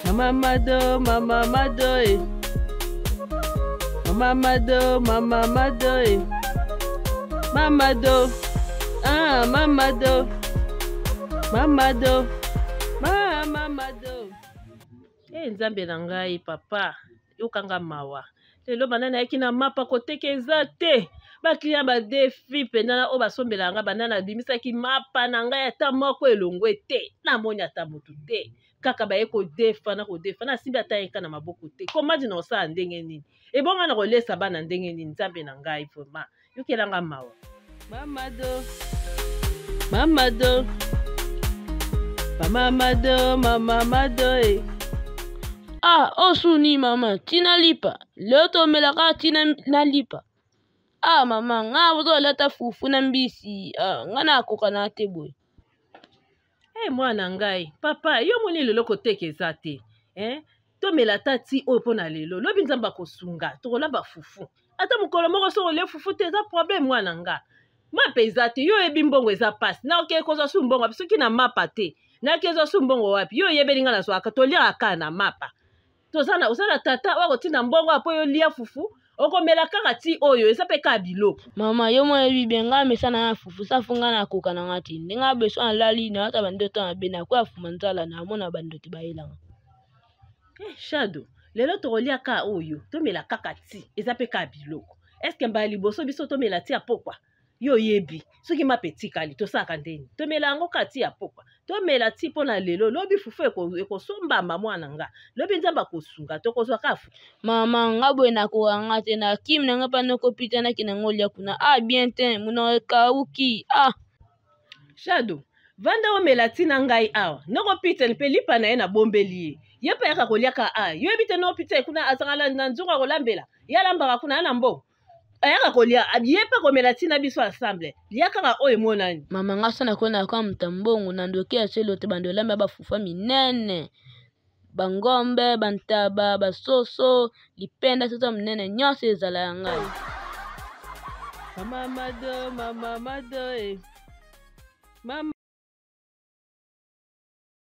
Mama Mado, Mama Mado, eh. Mama Mado, Mama Mado, eh. Mama Do, ah, Mama Do, Mama Do, Mama Mado. Eh, Nzambe na ngai papa, yokanga mawa. Lelo banda nayaki na mapa koteka eza te. Bakliya badefi mpenza na oyo basombelaka ngai banda nabimisaki mapa na ngai ata moko elongwe te. Namoni ata motu te. Kaka baye kodefa na kodefa nasimbi ata eka na maboko te. Komandi na kosala ndenge nini? Ebonga na kolesa bana ndenge nini? Nzambe na ngai vraiment. Yokela nga mawa. Mama do. Mama do. Mama do, mama mado eh. Ah, osuni mama, tina lipa. Leo tomelaka tina na lipa. Ah mama, nga bozolata fufu na mbisi. Ah, nga nakoka na te boye. Hey, mwana ngai papa yo moni lelo koteka eza te eh? Tomela ata ti oyo mpo na lelo lobi nzambe akosunga tokolamba fufu ata mokolo moko soki olie fufu te eza problème mwana nga mapa eza te yo oyebi mbongo eza mpasi nakokende kozwa su mbongo wapi soki na mapa te nakezwa su mbongo wapi yo oyebeli nga nazwaka toliaka kaka na mapa toza na oza na tata oyo akotinda mbongo apo yo lia fufu okomela kaka ti oyo eza mpe kaka biloko. Mama yo moko oyebi bien nga mesana na fufu safu nga nakoka na nga te ndenge abeso alali nalata bandoto mabe nakoya fuma nzala namona bandoto bayelanga. Eh, Shadow lelo tokolia ka oyo tomela kaka ti eza mpe kaka biloko eske mbala liboso biso tomela ti ya pokwa yo oyebi soki mapa etikali tosalaka ndeni tomela yango kaka ti ya pokwa tomela ti mpo na lelo lobi fufu ekosombama mwana nga lobi nzambe akosunga tokozwa kaka fufu. Mama nga boye nakoka nga te na kimi na nga mpa nokopita nakende yango olia kuna ah bien te monoko ekauki ah. Shadow vanda omela ti na ngai awa noko Peter mpe lipa na ye nabombeli ye ye mpe ayaka kolia ka a yo yebi te noko Peter kuna azalaka na nzungu ya kolambela ye alambaka kuna na mbongo ayaka kolia ye mpe komela ti na biso ensemble lia kaka oyo emonani. Mama nga so nakoki nakoka moto ya mbongo na ndoki ya selo te bando olamba bafufa minene bangombe bantaba basoso lipenda soso monene nyonso ezala ya ngai. Mama Mado, mama Mado, eh. Mama.